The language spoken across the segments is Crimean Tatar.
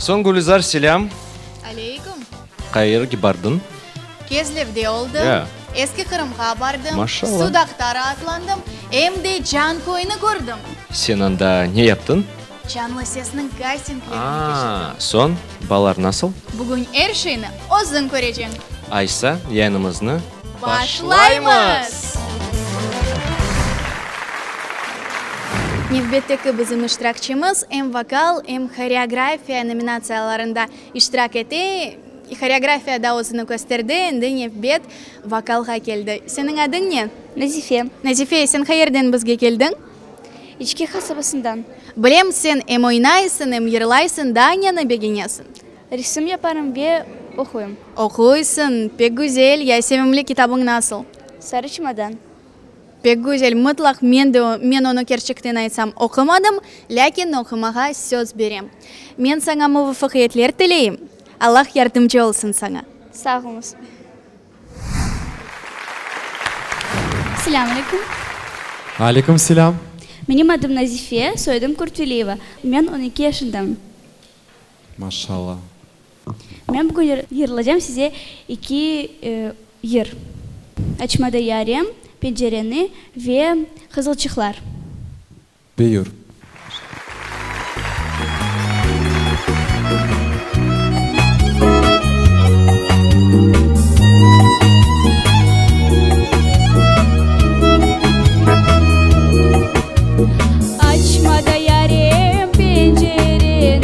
Soñ, Gülizar, selâm. Aleyküm. Qayerge bardıñ? Kezlevde oldım. Ya. Eski Qırımğa bardım. Maşallah. Sudaqta raatlandım. Em de Canköyni kördim. Sen anda ne yaptıñ? Canlı sesniñ kastinglerini keçirdim. Aa, soñ, balalar nasıl? Bugün er şeyni özüñ köreceñ. Aysa, yayınımıznı Başlaymız! Nevbetteki bizim iştirakçimiz em vokal, em horeografiya nominatsiyalarında iştirak ete. Horeografiyada özüni kösterdi, endi nevbet vokalğa keldi. Seniñ adıñ ne? Nazife. Nazife, sen qayerden bizge keldiñ? İçki qasabasından. Bilem, sen em oynaysıñ, em yırlaysıñ, daa neni begenesiñ? Resim yaparım ve oquyım. Oquysıñ, pek güzel. Ya sevimli kitabıñ nasıl? Sarı çemodan. Pek güzel. Mıtlaq men de, men onı kerçekten aytsam, oqumadım, lâkin oqumağa söz berem. Men saña muvafaqiyetler tileyim. Allah yardımcı olsun saña. Sağ oluñız. Selâm aleyküm. Aleyküm selâm. Menim adım Nazife, soyadım Kurtveliyeva. Men 12 yaşındamın. Maşallah. Men bugün yırlaycam size iki yır, Açma da yarem pencereni ve Qızılçıqlar. Buyur. Açma da yarem pencereni,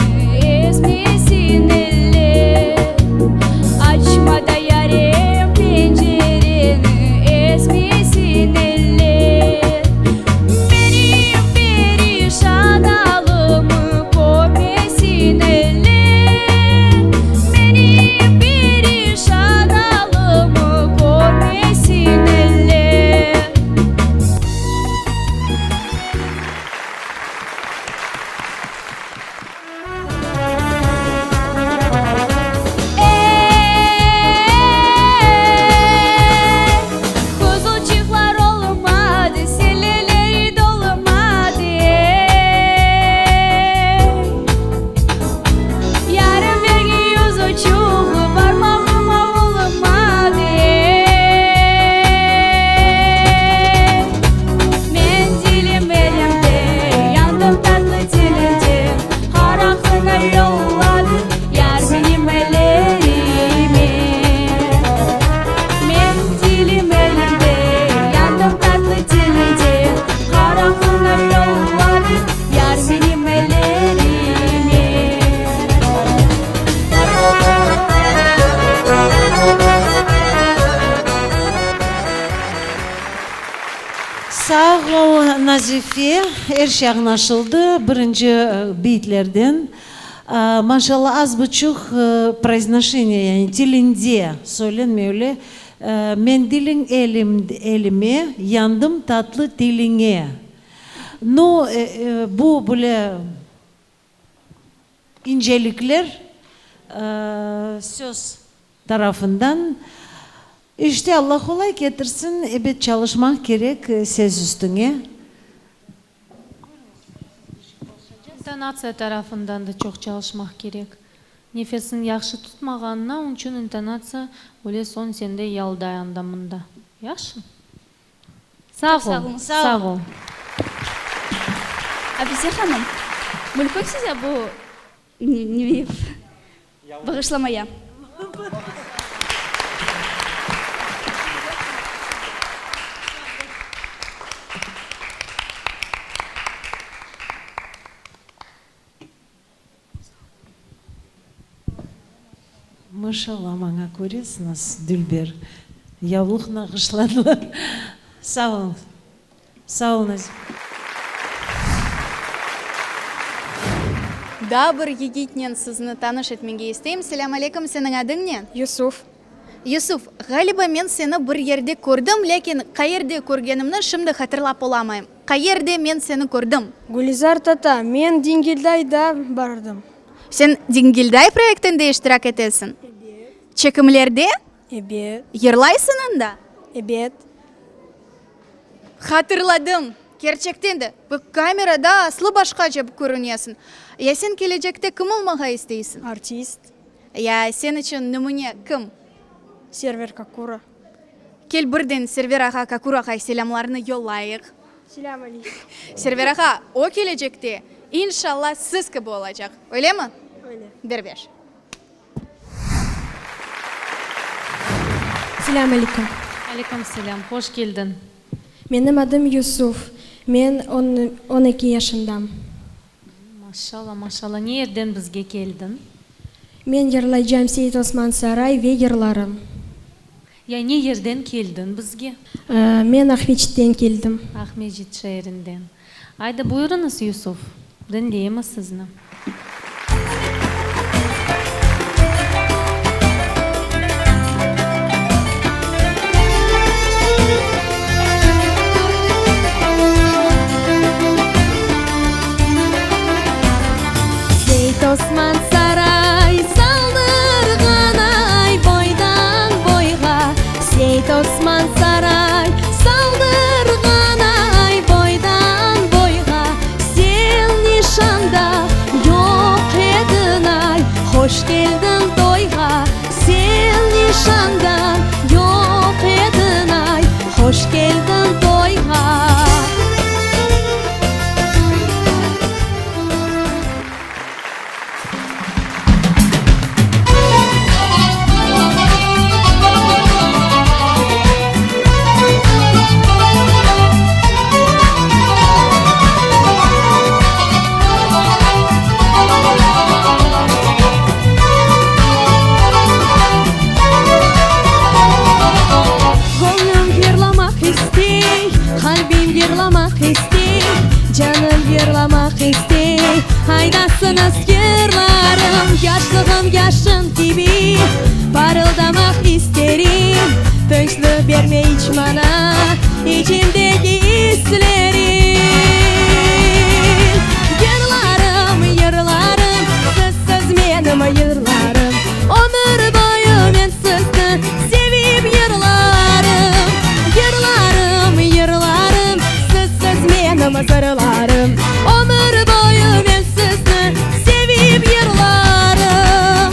esmesin eller. Açma da yarem pencereni, esmesin eller. Menim perişan alımı körmesin eller. Menim perişan alımı körmesin eller. Ey, qızılçıqlar olmadı, seleleri dolmadı, ey. Yarım bergen yüzüçügi parmağıma olmadı, ey. Mendilim elimde, yandım tatlı tilinden, Qara qına yolladı yar menim ellerime. Mendilim elimde, yandım tatlı tilinden, Qara qına yolladı yar menim ellerime. Sağ ol, Nazife, er şey añlaşıldı, birinci beytlerden. Maşallah, az buçuq proiznoşeniye, yani tilinde söylenmey öyle, Mendiliñ elim, elime, yandım tatlı tiliñe. Nu, bu böyle İncelikler söz tarafından. İşte, Alla qolay ketirsin, ebet çalışmaq kerek sez üstüñe. İntonatsiya tarafından da çoq çalışmaq kerek. Nefesini yahşı tutmağanına onçün intonatsiya öyle soñ sende yalday anda mında. Yahşı? Sağ ol, sağ ol. Afize hanım, mülkün size bu nevi bağışlamaya. Maşallah maña köresiñiz dülber yavluq nağışladılar. Sağ oluñ. Sağ ol Nazim. Daa bir yigitnen sizni tanış etmege isteyim. Selâm aleyküm, seniñ adıñ ne? Yusuf. Yusuf, ğaliba men seni bir yerde kördim, lâkin qayerde körgenimni şimdi hatırlap olamayım. Qayerde men seni kördim? Gülizar tata, men Dingildayda bardım. Sen Dingilday proyektinde iştirak etesiñ? Ebet. Çekimlerde? Ebet. Yırlaysıñ anda? Ebet. Hatırladım! Kerçekten de, bu kamerada aslı başqaca körünesiñ. Ya sen kelecekte kim olmağa isteysiñ? Artist. Ya sen içün nümüne kim? Server Kakura. Kel birden Server ağa Kakurağa selâmlarnı yollayıq. Selâm aleyküm. Server ağa, o kelecekte, inşallah, siz kibi olacaq. Öylemi? Öyle. Ber beş. Selâm aleyküm. Aleyküm selâm. Hoş keldiñ. Menim adım Yusuf. Men on, 12 yaşındam. Maşalla, maşalla. Ne yerden bizge keldiñ? Men yırlaycam Seit Osman Saray ve yırlarım. Ya ne yerden keldiñ bizge? Men Aqmescitten keldim. Aqmescit şeerinden. Ayda, buyurıñız, Yusuf. Diñleymiz sizni. Seit Osman saray saldırğan ay boydan boyğa, Seit Osman saray saldırğan ay boydan boyğa, Sen nişanda yoq ediñ ay, hoş keldiñ toyğa, Sen nişanda yoq ediñ ay, hoş keldiñ toyğa. Göñlüm yırlamaq istey, qalbim yırlamaq istey, Canım yırlamaq istey, aydasıñız yırlarım. Yaşlığım yaşın kibi parıldamaq isterim, Tınçlıq bermey iç maña içimdeki islerim. Yırlarım, yırlarım, sizsiz menim yırlarım, Ömür boyu men sizni sevip yırlarım. Yırlarım, yırlarım, sizsiz menim sırlarım, Ömür boyu men sizni sevip yırlarım.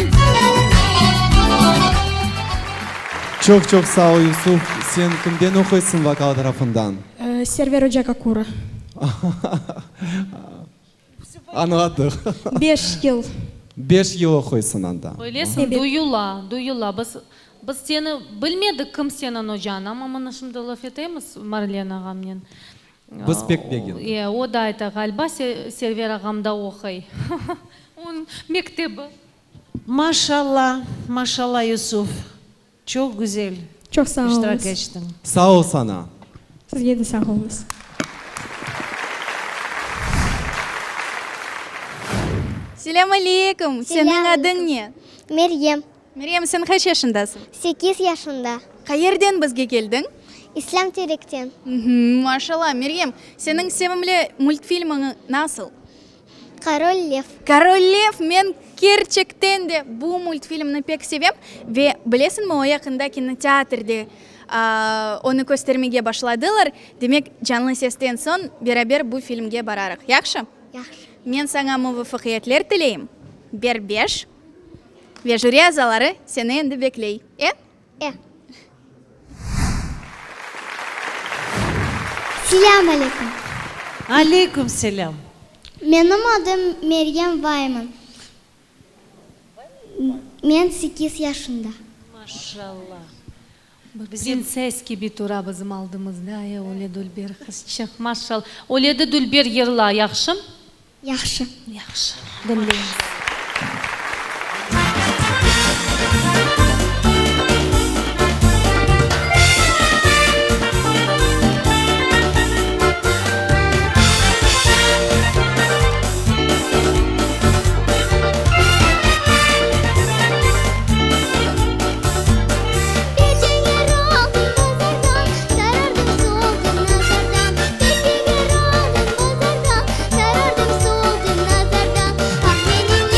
Çoq çoq sağ ol, Yusuf. Sen kimden oquysıñ vokal tarafından? Server oca Kakura. Añladıq. Beş yıl. Beş yıl oquysıñ anda. Öylesiñ, duyula, duyula. Biz, biz seni bilmedik, kim seniñ ocañ, amma mına şimdi laf etemiz Marlen ağamnen. Biz pek begendik. E, o da ayta, ğaliba Server ağam da oquy. Onıñ mektebi. Maşalla, maşalla, Yusuf, çoq güzel Çoq sağ iştirak oluñız. ettiñ. Sağ ol saña. Sizge de sağ oluñız. Selâm aleyküm! Seniñ adıñ ne? Meryem. Meryem, sen qaç yaşındasıñ? Sekiz yaşında. Qayerden bizge keldiñ? İslâm Terekten. Maşallah, Meryem, seniñ sevimli multfilmiñ nasıl? Korol Lev. Korol Lev, men kerçekten de bu multfilmni pek sevem ve bilesiñmi, o yaqında kinoteatrde onı köstermege başladılar. Demek, Canlı sesten soñ beraber bu filmge bararıq, yahşı? Yahşı. Men saña muvafaqiyetler tileyim. Ber beş. Ve jüri azaları seni endi bekley. E? E. Selâm aleyküm. Aleyküm selâm. Menim adım Meryem Vayman. Men sekiz yaşında. Maşallah. Prinses kibi tura bizim aldımızda, e, öyle dülber qızçıq. Maşallah. Öyle de dülber yırla, yahşım? Yahşı. Yahşı. Diñleymiz. Peçenger aldım bazardan, Sarardım soldım nazardan. Peçenger aldım bazardan, Sarardım soldım nazardan. Ah, menim.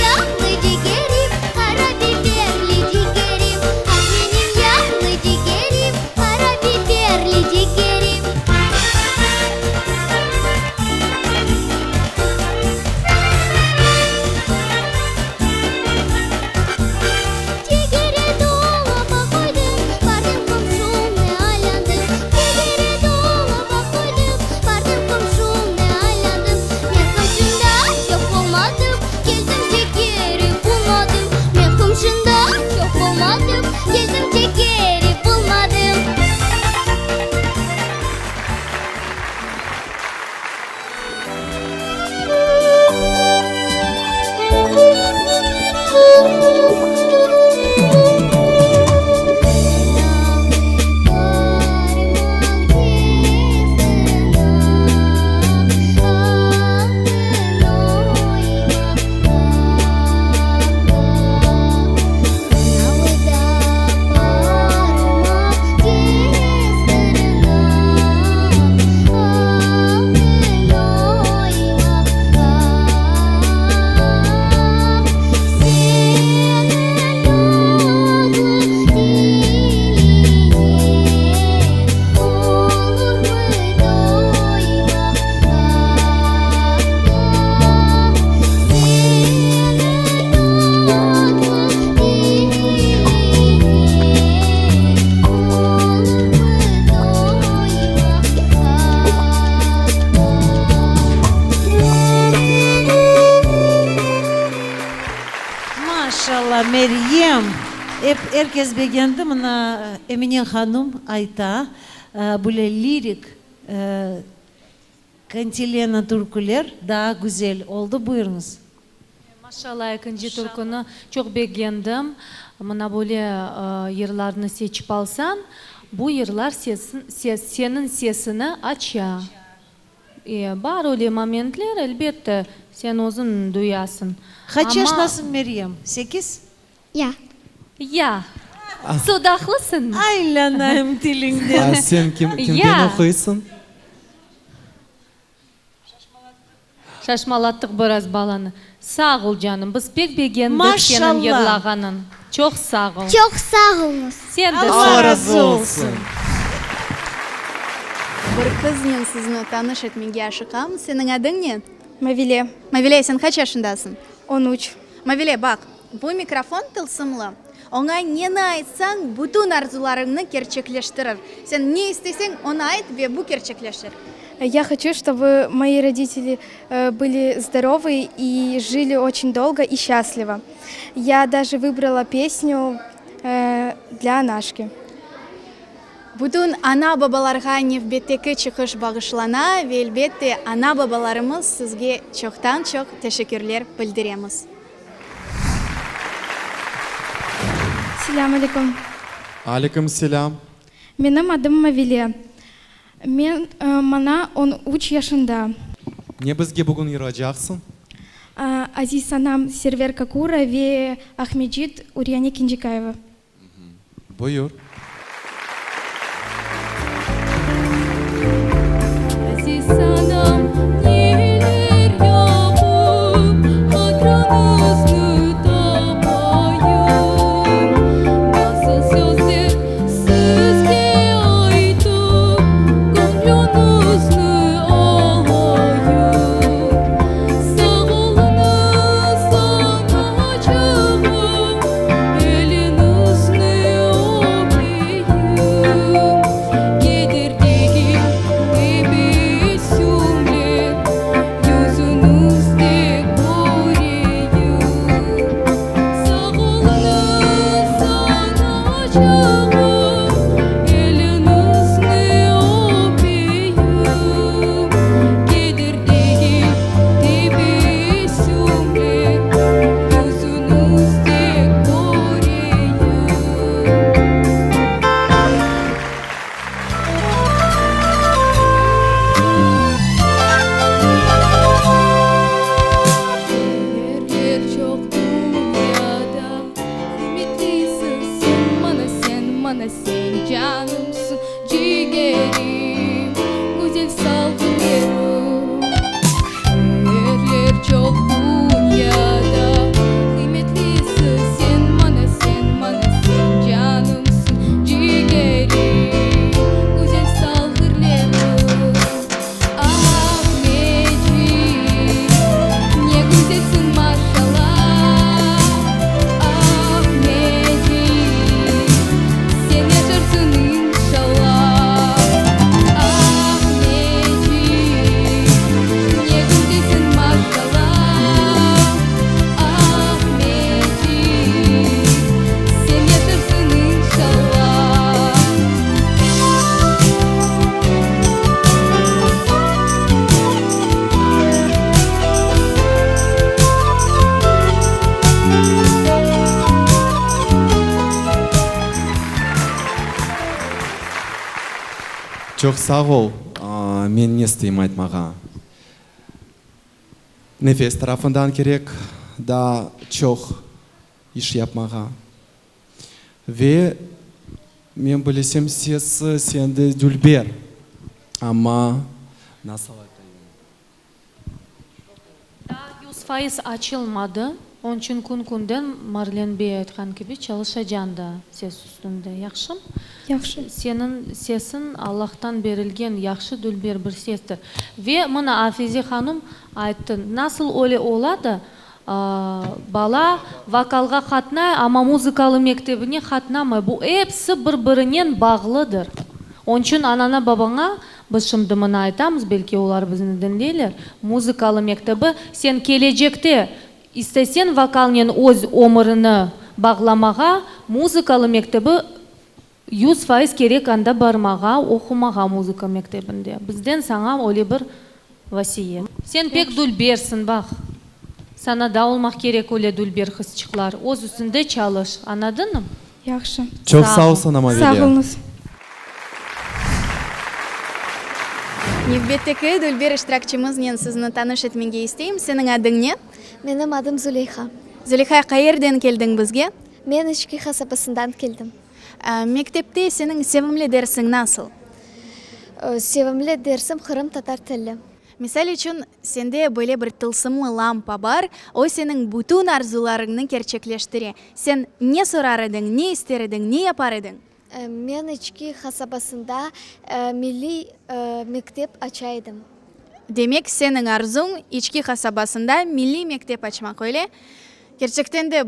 Meryem, ep er kes begendi, mına Emine hanum ayta, böyle lirik kantilena türküler daa güzel oldı, buyurıñız. Maşallah, ekinci türküni çoq begendim. Mına böyle yırlarnı seçip alsañ, bu yırlar seniñ sesini aça. E, bar öyle momentler, elbette, sen özüñ duyasıñ. Qaç yaşındasıñ, Meryem? Sekiz? Ya. Ya. Sudaqlısıñmı? Aylanayım tiliñden. A sen kim, kimden oquysıñ? Şaşmalattıq biraz balanı. Sağ ol, canım, biz pek begendik seniñ Maşallah. yırlağanıñ. Çoq sağ ol. Çoq sağ oluñız. Sen de Allah sağ ol. razı olsun. Bir qıznen sizni tanış etmege aşıqam. Seniñ adıñ ne? Mavile. Mavile, sen qaç yaşındasıñ? 13. Mavile, baq, bu mikrofon tılsımlı. Oña neni aytsañ, bütün arzularıñnı kerçekleştirir. Sen ne isteseñ, onı ayt ve bu kerçekleşir. Я хочу, чтобы мои родители были здоровы и жили очень долго и счастливо. Я даже выбрала песню для Анашки. Bütün ana-babalarğa nevbetteki çıqış bağışlana ve elbette ana-babalarımız sizge çoqtan-çoq teşekkürler bildiremiz. Selâm aleyküm. Aleyküm selâm. Menim adım Mavile. Men, maña on üç yaşında. Ne bizge bugün yırlacaqsıñ? Aziz anam Server Kakura ve Ahmecit Uryane Kencekayeva. Buyur. Aziz anam neler yapıp hatırañıznı tapayım? Nasıl sözler sizge aytıp göñlüñizni alayım? Sağ oluñız, anaçığım, eliñizni öpeyim. Keder degil tebessümle yüzüñizde köreyim. Sağ oluñız, anaçığım, eliñizni öpeyim. Keder degil tebessümle yüzüñizde köreyim. Şeerler çoq dünyada, qıymetlisiñ sen maña, sen maña, sen canımsıñ, cigerim, güzel salğır yerim. Şeerler çoq dünyada, qıymetlisiñ sen maña, sen maña, sen canımsıñ, cigerim, güzel salğır yerim. Ahmetçik, ne güzelsiñ maşallah. Ahmetçik, sen yaşarsıñ inşallah. Ahmetçik, ne güzelsiñ maşallah. Ahmetçik, sen yaşarsıñ inşallah. Çoq sağ ol, men ne isteyim aytmağa. Nefes tarafından kerek daa çoq iş yapmağa. Ve men bilesem sesi sende dülber, amma nasıl aytayım. Daa 100% açılmadı, onıñ içün kün-künden Marlen bey aytqan kibi çalışacañ daa ses üstünde, yahşımı? Yahşı. Seniñ sesiñ Allahtan berilgen yahşı dülber bir sestir. Ve mına Afize hanım ayttı, nasıl öyle ola da, Bala vokalğa qatnay, amma muzıkalı mektebine qatnamay. Bu episi bir-birinen bağlıdır. Onıñ içün anana-babaña, biz şimdi mına aytamız, belki olar bizni diñleyler, muzıkalı mektebi, sen kelecekte isteseñ vokalnen öz ömürini. Bağlamağa, muzıkalı mektebi 100% kerek anda barmağa, oqumağa muzıka mektebinde. Bizden saña öyle bir vasiyet. Sen pek dülbersiñ, baq. Saña da olmaq kerek öyle dülber qızçıqlar. Öz üstünde çalış, añladıñmı? Yahşı. Çoq sağ ol saña, Mavile. Sağ oluñız. Nevbetteki dülber iştirakçimiznen sizni tanış etmege isteyim. Seniñ adıñ ne? Menim adım Zuleyha. Zuleyha, qayerden keldiñ bizge? Men İçki qasabasından keldim. Mektepte seniñ sevimli dersiñ nasıl? Sevimli dersim qırımtatar tili. Misal içün, sende böyle bir tılsımlı lampa bar, o seniñ bütün arzularıñnı kerçekleştire. Sen ne sorar ediñ, ne ister ediñ, ne yapar ediñ? Men İçki qasabasında milliy mektep aça edim. Demek, seniñ arzuñ İçki qasabasında milliy mektep açmaq, öyle? Kerçekten de,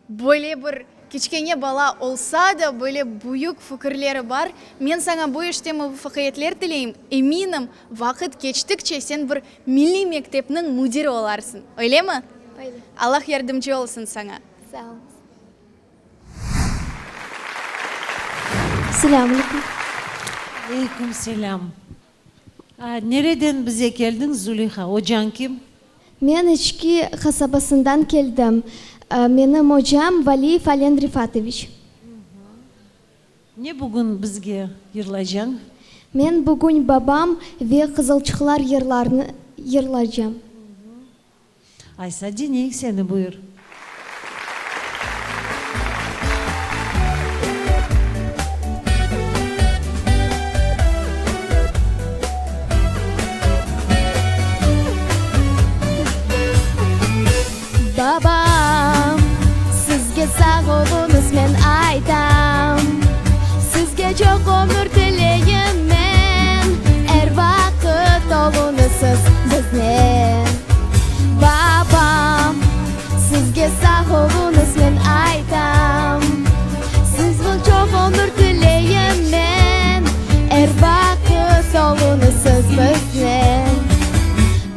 Böyle bir kiçkene bala olsa da, böyle büyük fikirleri bar. Men saña bu işte muvafaqiyetler tileyim. Eminim, vaqıt keçtikçe sen bir milliy mektepniñ müdiri olarsıñ. Öylemi? Öyle. Allah yardımcı olsun saña. Sağ oluñız. Selâm aleyküm. Aleyküm selâm. Nereden bize keldiñ, Zuleyha? Ocañ kim? Men İçki qasabasından keldim. Menim ocam Valiyev Alen Refatoviç. Ne bugün bizge yırlaycañ? Men bugün Babam ve Qızılçıqlar yırlarını yırlaycam. Aysa diñleyik seni, buyur. Babam, sizge sağ oluñız men aytam, Sizge çoq ömür tileyim men, Er vaqıt oluñız siz biznen. Babam, sizge sağ oluñız men aytam, Sizge çoq ömür tileyim men, Er vaqıt oluñız siz biznen.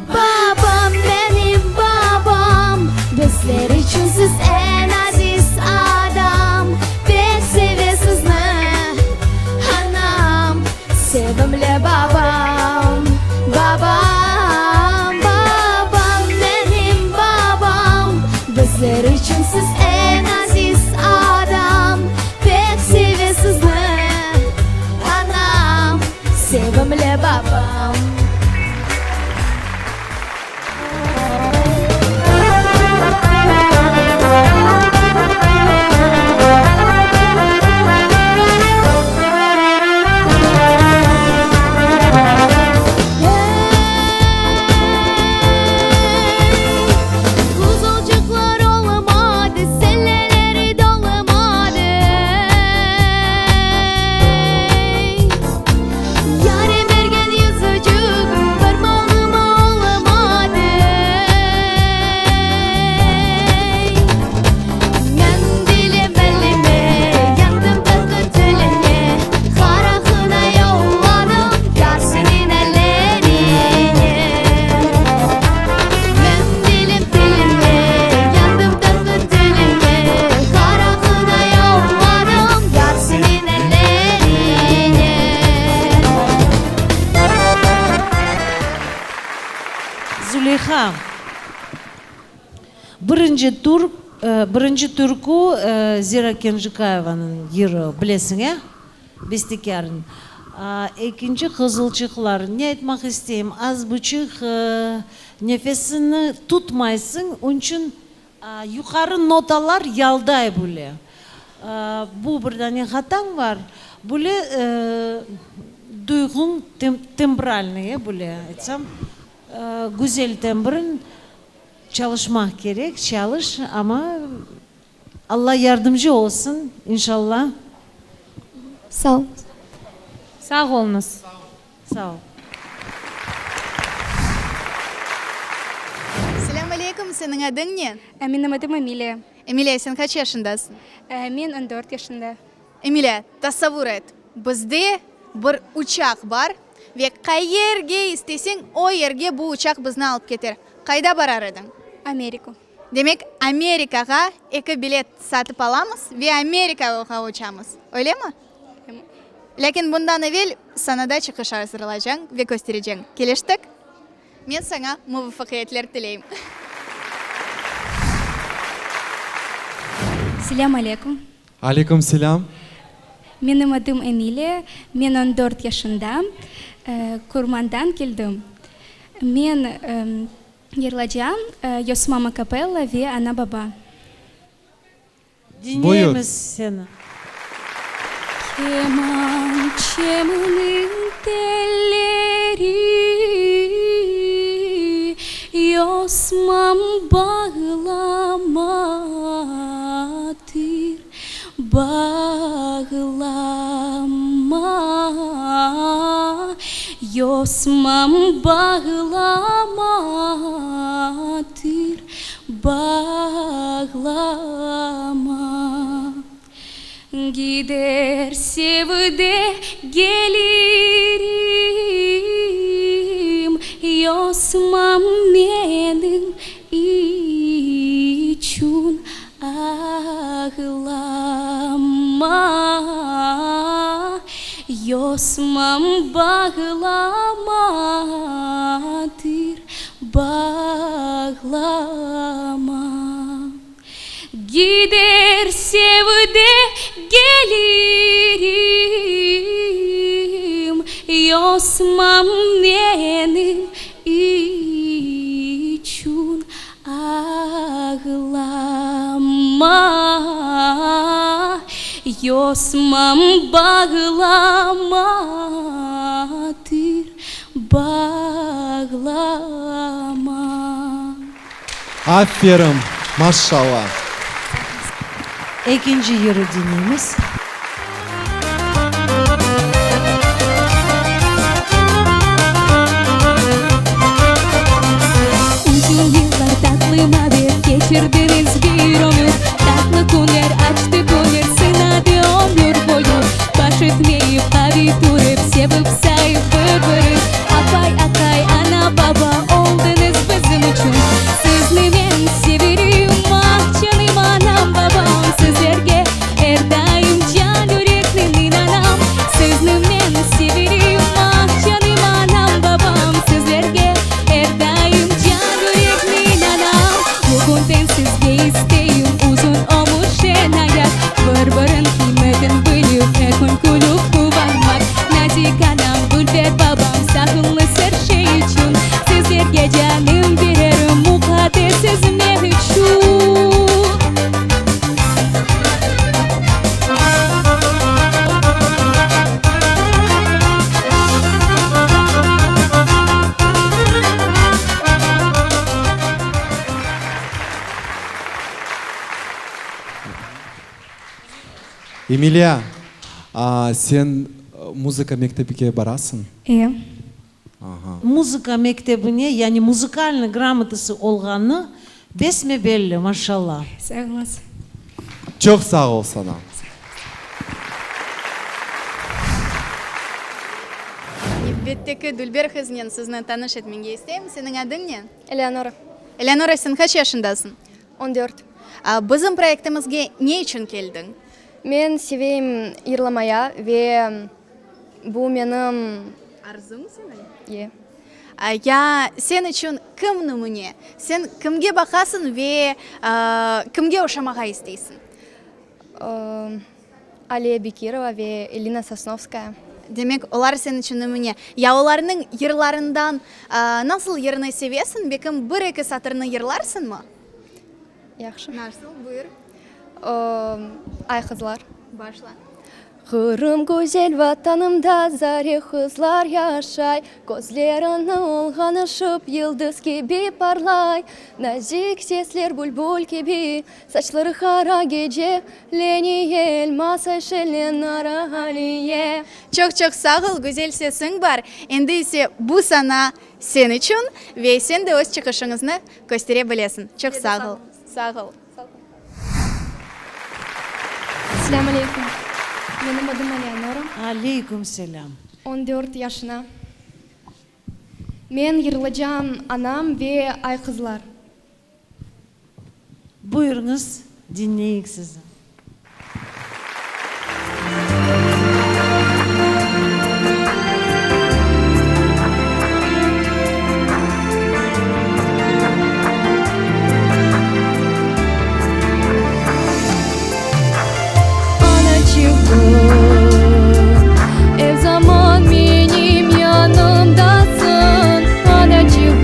Babam, menim babam, bizler içün siz eñ aziz adam, Pek seve sizni anam, sevimli babam, babam. Babam, menim babam, bizler içün siz eñ aziz adam, Pek seve sizni anam, sevimli babam. Qızılçıqlar olmadı, selleleri dolmadı. Yarem bergen yüzücügi barmağıma olmadı. Mendilim elime, yandım tatlı tiline, Qara qına yolladım yar seniñ elleriñe. Mendilim tiline, yandım tatlı tiline, Qara qına yolladım yar seniñ elleriñe. Zuleyha, birinci tur, birinci türkü Zera Kenjikayevanıñ yırı, bilesiñ, e? Bestekârnıñ. Ekinci Qızılçıqlar. Ne aytmaq isteyim, az buçuq nefesini tutmaysıñ, onıçün Yuqarı notalar yalday bile. Bu bir dane hatañ bar. Bile duyğuñ tembralnıy, e, bile aytsam, güzel tembriñ, çalışmaq kerek, çalış, amma Alla yardımcı olsun, inşalla. Sağ oluñız. Sağ oluñız. Sağ ol. Selâm aleykum, seniñ adıñ ne? Menim adım Emiliya. Emiliya, sen qaç yaşındasıñ? Men on dört yaşında. Emiliya, tasavvur et, bizde bir uçaq bar ve qayerge isteseñ, o yerge bu uçaq bizni alıp keter. Qayda barar ediñ? Amerika. Demek, Amerikağa eki bilet satıp alamız ve Amerikağa uçamız, öylemi? Lâkin bundan evel sanada çıqış azırlacañ ve köstereceñ. Keliştik? Men saña muvafaqiyetler tileyim. Selâm aleyküm. Aleyküm selâm. Menim adım Emiliya, men on dört yaşındam, Qurmandan keldim. Men yırlacam Yosmam akapella ve Ana-baba. Diñleymiz seni. Kemançemniñ telleri yosmam bağlamadır, bağlama, yosmam bağlamadır, Bağlama, gider sevde gelirim, Yosmam menim içün ağlama, Yosmam bağlamadır. Bağlama, gider sevde gelirim, Yosmam menim içün ağlama, Yosmam bağlamadır. Bağlama. Aferin! Maşşalla! Ekinci yırı diñleymiz. Uzun yıllar tatlı mabet keçirdiñiz bir ömür, Tatlı künler, açtı künler sınadı ömür boyu. Baş etmeyip, qaviy turıp, sevip sayıp bir-birin, Apay, aqay, ana, baba oldıñız bizim içün. Sizni men severim, ah, canım anam, babam, Sizlerge er daim can yüreknen inanam. Sizni men severim, ah, canım anam, babam, Sizlerge er daim can yüreknen inanam. Bugünden sizge isteyim uzun ömür, şen ayat, Bir-birin qıymetin bilip, er kün külüp quvanmaq. Nazik anam, dülber babam, sağıñız er şey içün, Sizlerge canım bererim, muqaddessiz men içün. Emiliya, sen muzıka mektebige barasıñ? E. Aha. Muzıka mektebine, yani muzıkalnıy gramotası olğanı besme-belli, maşallah. Sağ oluñız. Çoq sağ ol sana. Nevbetteki dülber qıznen sizni tanış etmege isteyim. Seniñ adıñ ne? Eleonora. Eleonora, sen qaç yaşındasıñ? On dört. Bizim proyektimizge ne içün keldiñ? Men seveyim yırlamaya ve bu menim. Arzuñ seniñ? Ye. Ya sen içün kim nümüne? Sen kimge baqasıñ ve kimge oşamağa isteysiñ? Aliye Bekirova ve Elina Sosnovskaya. Demek, olar sen içün nümüne. Ya olarnıñ yırlarından nasıl yırnı sevesiñ? Belkim bir-eki satırnı yırlarsıñmı? Yahşı. Nasıl? Buyur. Ay qızlar. Başla. Qırım güzel Vatanımda zare qızlar yaşay, Közlerini olğanışıp yıldız kibi parlay, Nazik sesler bülbül kibi, saçları qara gece, Leniye Elmaz Ayşe Lenara Aliye. Çoq-çoq sağ ol, güzel sesiñ bar. Endi ise bu sana sen içün ve sen de öz çıqışıñıznı köstere bilesiñ. Çoq sağ ol. Sağ ol. Selâm aleyküm. Menim adım Eleonora. Aleyküm selâm. On dört yaşına. Men yırlacam Anam ve Ay qızlar. Buyurıñız, diñleyik sizni. Anaçığım, er zaman menim yanımdasıñ, anaçığım,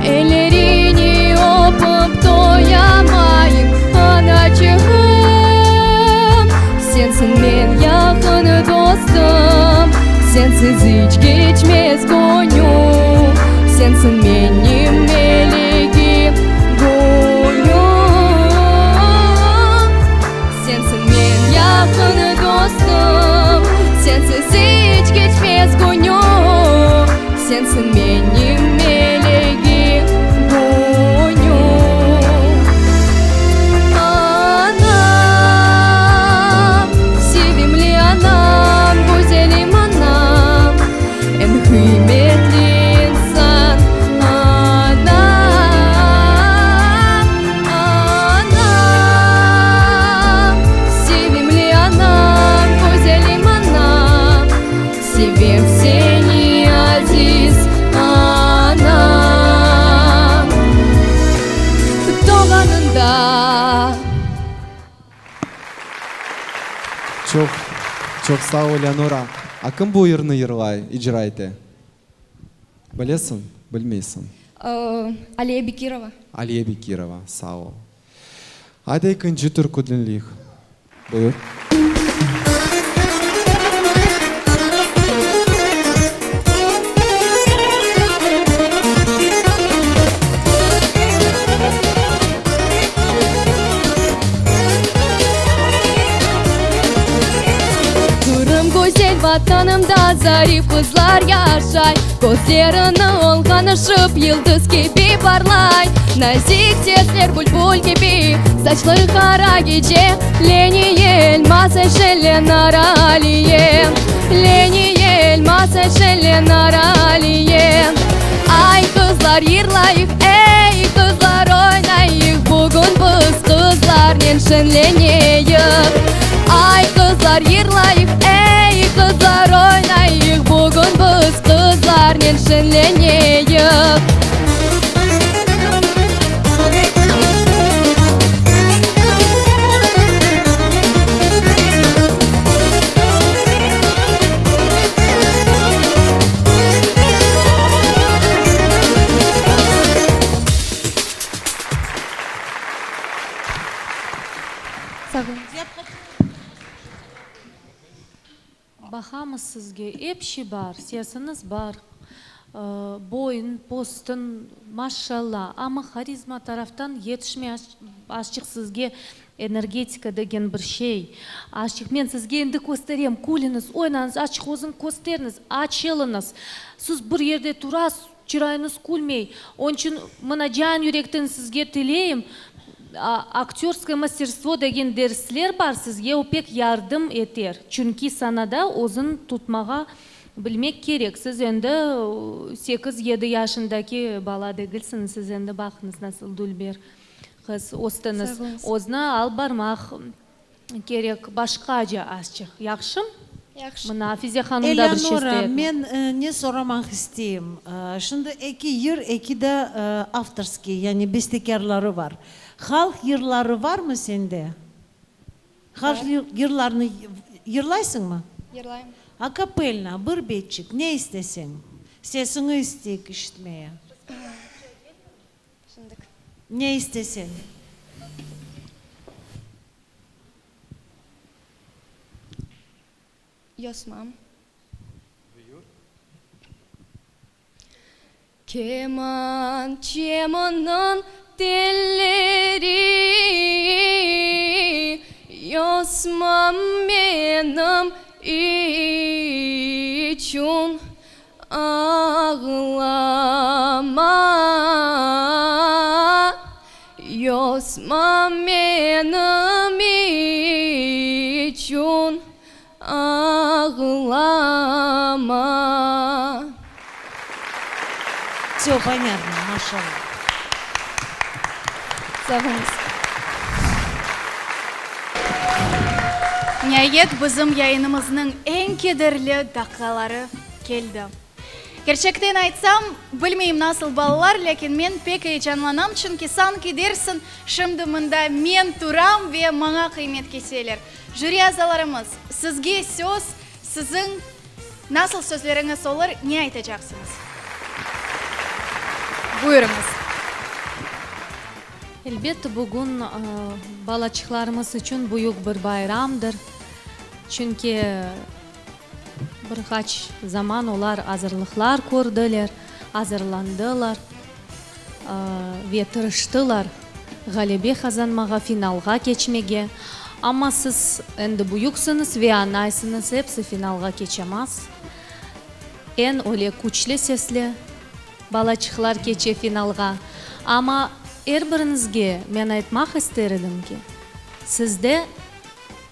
elleriñi öpüp toyamayım, anaçığım, sensiñ men yaqın dostum, sensiz iç keçmez künüm, sensiñ menim melegim, gülüm. Sensiñ men yaqın dostum, Sensiz iç keçmez künüm, Sensiñ menim melegim, gülüm. Anam, sevimli anam, güzelim anam, Eñ qıymetli insan, anam. Anam, sevimli anam, güzelim anam, Sevem seni, aziz anam. Doğğanında. Çoq, çoq sağ ol, Leonora. A kim bu yırnı yırlay, icra ete? Bilesiñ, bilmeysiñ? Aliye Bekirova. Aliye Bekirova, sağ ol. Ayda ekinci türkü diñleyik. Buyur. Qırım güzel Vatanımda zarif qızlar yaşay, Közlerini olğanışıp yıldız kibi parlay. Nazik sesler bülbül kibi, saçları qara gece, Leniye elmaz Ayşe, Lenara Aliye, Leniye elmaz Ayşe, Lenara Aliye. Ay, qızlar, yırlayıq, ey, qızlar, oynayıq, Bugün biz qızlarnen şeñleneyik. Ay, qızlar, yırlayıq, ey, qızlar, oynayıq, Bugün biz qızlarnen şeñleneyik. Baqamız sizge, ep şey bar, sesiñiz bar, boyun, postun, maşşalla, amma harizma taraftan yetişmey azçıq sizge Energetika degen bir şey. Azçıq men sizge endi kösterem, küliñiz, oynañız, azçıq özüñ kösteriñiz, açılıñız. Siz bir yerde turasız, çırayıñız külmey. Onıñ içün mına can yürekten sizge tileyim, aktörskoye masterstvo degen dersler bar, sizge o pek yardım eter. Çünki sanada özüñ tutmağa bilmek kerek. Siz endi sekiz, yedi yaşındaki bala degilsiñiz, siz endi baqıñız nasıl dülber. Qız, östiñiz. Özni alıp barmaq kerek başqaca azçıq. Yahşım? Yahşı. Mına Afize hanım da bir şey Eleonora, istey edi. men ne soramaq isteyim. Şimdi eki yır, eki de avtorskiy, yani bestekârları var. Halq yırları varmı sende? Halq yırlarını yırlaysıñmı? Yırlayım. Akapelna, bir betçik, ne isteseñ. Sesiñi isteyik işitmeye. Şimdik. Ne isteseñ. Yosmam. Buyur. Kemançemniñ telleri, Yosmam menim içün Ağlama, yosma menim içün ağlama. Vse ponятno, maşallah. Sağ oluñız. Niayet, bizim yayınımıznıñ eñ kederli daqqaları keldi. Kerçekten aytsam, bilmeyim nasıl balalar, lâkin men pek eyecanlanam, çünki sanki dersiñ, şimdi mında men turam ve maña qıymet keseler. Jüri azalarımız, sizge söz, siziñ nasıl sözleriñiz olur, ne aytacaqsıñız? Buyurıñız. Elbette, bugün balaçıqlarımız içün büyük bir bayramdır, çünki Bir qaç zaman olar azırlıqlar kördiler, azırlandılar ve tırıştılar ğalebe qazanmağa, finalğa keçmege. Amma siz endi büyüksiñiz ve añlaysıñız, episi finalğa keçemez. Eñ öyle küçlü sesli balaçıqlar keçe finalğa. Amma er biriñizge men aytmaq ister edim ki, sizde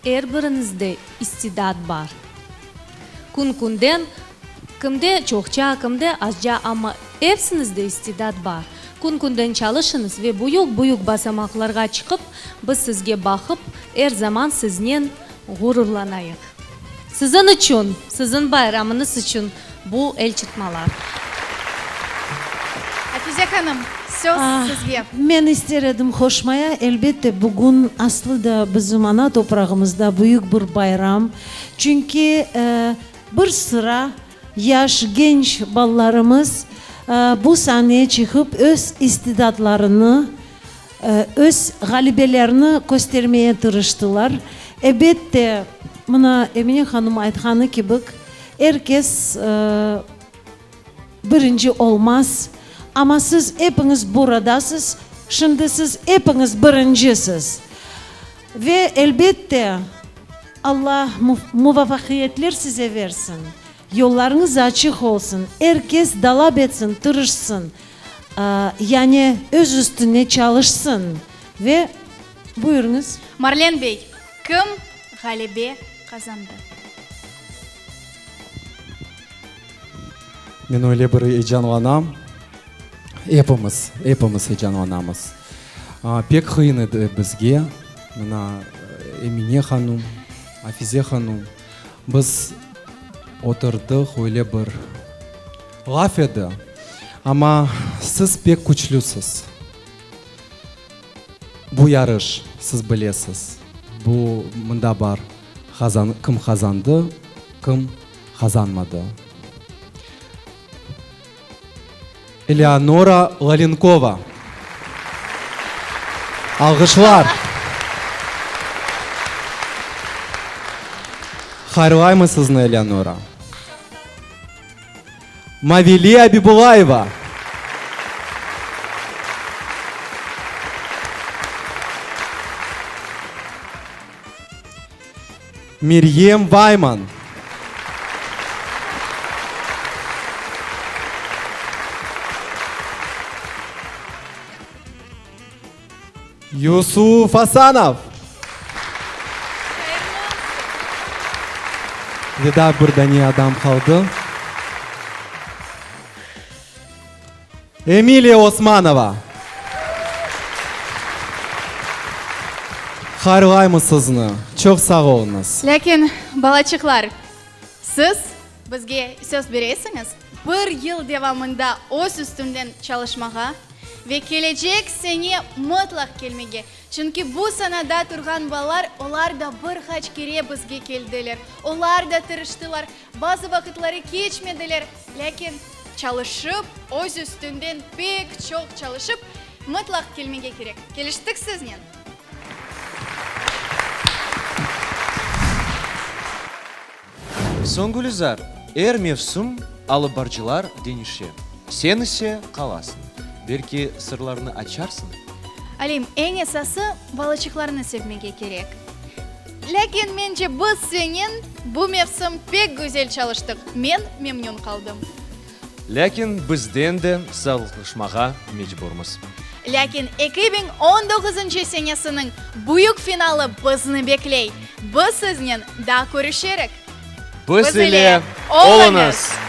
Er biriñizde istidat bar. Kün-künden kimde çoqça, kimde azca, amma epsiñizde istidat bar. Kün-künden çalışıñız ve büyük-büyük basamaqlarğa çıqıp, biz sizge baqıp, er zaman siznen ğururlanayıq. Siziñ içün, siziñ bayramıñız içün bu elçırpmalar. Afize hanım, söz sizge. Men ister edim qoşmaya, elbette, bugün aslı da bizim ana toprağımızda büyük bir bayram. Çünki bir sıra yaş, genç balalarımız bu saneye çıqıp öz istidatlarını, öz ğalebelerini köstermeye tırıştılar. Ebette, mına Emine hanım aytqanı kibik, er kes birinci olmaz, amma siz epiñiz buradasız, şimdi siz epiñiz birincisiz. Ve elbette, Alla muvafaqiyetler size versin, yollarıñız açıq olsun, er kes dalap etsin, tırışsın. Yani öz üstüne çalışsın ve buyurıñız. Marlen bey, kim ğalebe qazandı? Men öyle bir eyecanlanam. Epimiz, epimiz eyecanlanamız. Pek qıyın edi bizge. Mına Emine hanum, Afize hanum, biz oturdıq öyle bir Laf edi, amma siz pek küçlüsiz. Bu yarış, siz bilesiz, bu mında bar, qazan, kim qazandı, kim qazanmadı. Eleonora Lalenkova. Alğışlar! Hayırlaymız sizni, Eleonora. Mavile Abibulayeva. Meryem Vayman. Yusuf Asanov. Ve daa bir dane adam qaldı. Emiliya Osmanova. Hayırlaymız sizni. Çoq sağ oluñız. Lâkin, balaçıqlar, siz bizge söz beresiñiz, bir yıl devamında öz üstünden çalışmağa ve kelecek sene mıtlaq kelmege. Çünki bu sanada turğan balalar, olar da bir qaç kere bizge keldiler, olar da tırıştılar, bazı vaqıtları keçmediler, lâkin çalışıp, öz üstünden pek çoq çalışıp, mıtlaq kelmege kerek. Keliştik siznen? Soñ Gülizar, er mevsüm alıp barcılar deñişe, sen ise qalasıñ. Belki sırlarnı açarsıñ? Alim, eñ esası balaçıqlarnı sevmege kerek. Lâkin mence biz senen bu mevsim pek güzel çalıştıq, men memnün qaldım. Lâkin bizden de sağlıqlaşmağa mecburmız. Lâkin 2019-ncı senesiniñ büyük finalı bizni bekley. Biz siznen daa körüşerik. Biz ile oluñız!